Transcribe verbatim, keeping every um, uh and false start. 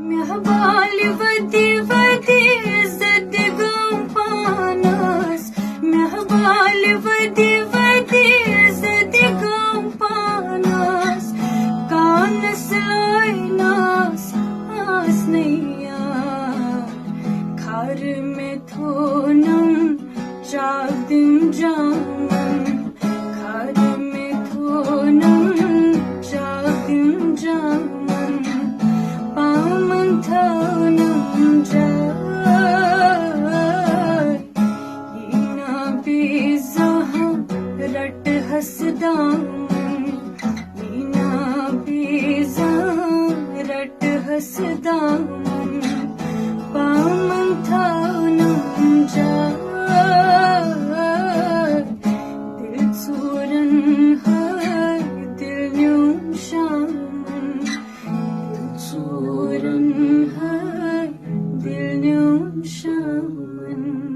مےٚ بالہِ ؤدی ؤدی زٕ دِ غم پانس، مےٚ بالہِ ؤدی ؤدی زٕ دِ غم پانس، کانس لٲنس آس نہٕ یار، خر مےٚ تھونم چاودِن جامن، خر مےٚ تھونم چاودِن جامن، پامن تھونم جاے، یی نا بیٚیہِ زانٛہہ رٹہس دامن، یی نا بیٚیہِ زانٛہہ رٹہس دامن، پامن تھونم جاے، دل ژورن ہاے دل نیوم شامن، دل ژورن ہاے دل نیوم شامن۔